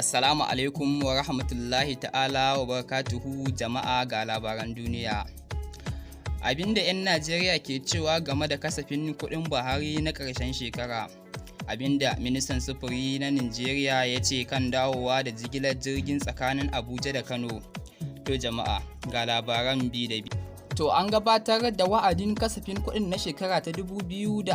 Assalamu alaikum wa rahmatullahi ta'ala wa barakatuhu. Jama'a, ga labaran duniya. Abinda 'yan Najeriya ke cewa game da kasafin kuɗin Buhari na ƙarshen shekara. Abinda ministan sufuri na Najeriya ya ce kan dawowa da jigilar jirgin tsakanin Abuja da Kano. To jama'a, ga labaran bi da bi. To, an gabatar da wa'adin kasafin kuɗin na shekara ta 2023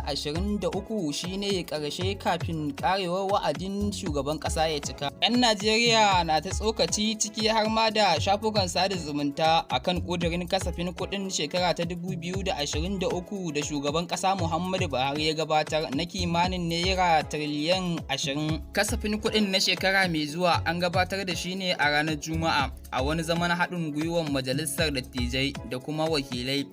shine ƙarshe kafin karewar wa'adin shugaban ƙasa ya cika. 'Yan Najeriya na ta tsokaci, ciki har ma da shafukan sada zumunta, akan ƙudurin kasafin kuɗin shekara ta 2023 da shugaban ƙasa Muhammadu Buhari ya gabatar na kimanin naira tiriliyan 20. Kasafin kuɗin na shekara mai zuwa an gabatar da shi ne a ranar Juma'a a wani zaman haɗin gwiwar majalisar dattijai da kuma wakilai,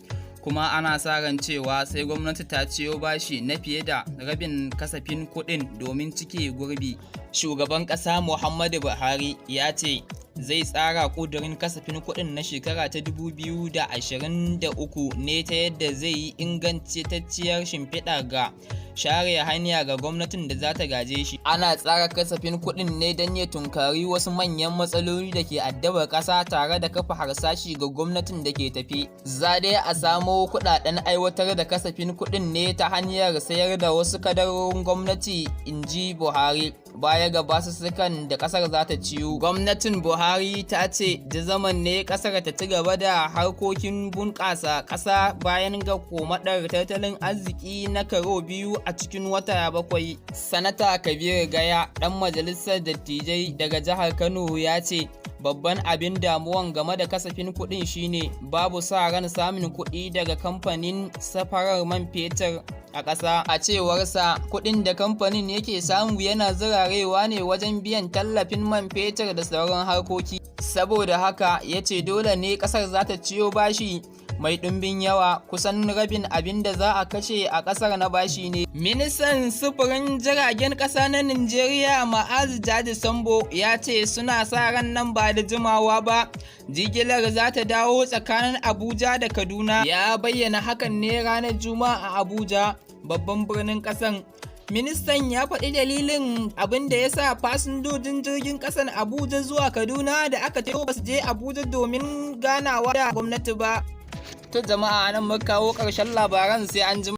kuma ana sa ran cewa sai gwamnati ta ciyo bashi na fiye da rabin kasafin kuɗin domin cike gurbi. Shugaban ƙasa Muhammadu Buhari ya ce zai tsara ƙudurin kasafin kuɗin na shekara ta 2023 ne ta yadda zai yi ingantacciyar shimfiɗa ga share hanya ga gwamnatin da za ta gaje shi. Ana tsara kasafin kuɗin ne don ya tunkari wasu manyan matsaloli da ke addabar ƙasa tare da kafa harsashi ga gwamnatin da ke tafe. Za dai a samo kuɗaɗen aiwatar da kasafin kuɗin ne ta hanyar sayar da wasu kadarorin gwamnati, in ji Buhari, baya ga basussukan da ƙasar za ta ciyo. Gwamnatin Buhari ta ce zaman ne ƙasar ta ci gaba da harkokin bunƙasa ƙasa bayan ga komaɗar tattalin arziki na karo biyu a cikin wata 7. Sanata Kabiru Gaya, ɗan majalisar dattijai daga jihar Kano, ya ce babban abin damuwan game da kasafin kuɗin shine babu sa ran samun kuɗi daga kamfanin safarar man fetur a ƙasa. A cewarsa, kuɗin da kamfanin yake samu yana zirarewa ne wajen biyan tallafin man fetur da sauran harkoki. Saboda haka, ya ce dole ne ƙasar za ta ciyo bashi mai ɗumbin yawa, kusan rabin abin da za a kashe a ƙasar na bashi ne. Ministan sufurin jiragen ƙasa na Najeriya, Ma'azu Jaji Sambo, ya ce suna sa ran nan ba da jimawa ba jigilar za ta dawo tsakanin Abuja da Kaduna. Ya bayyana hakan ne ranar Juma'a a Abuja, babban birnin ƙasan. Ministan ya faɗi dalilin abin da ya sa fasinjojin jirgin ƙasan Abuja zuwa Kaduna da aka ce ba su je Abuja domin ganawa da gwamnati ba. To jama'a, nan muka kawo ƙarshen labaran, sai an jima.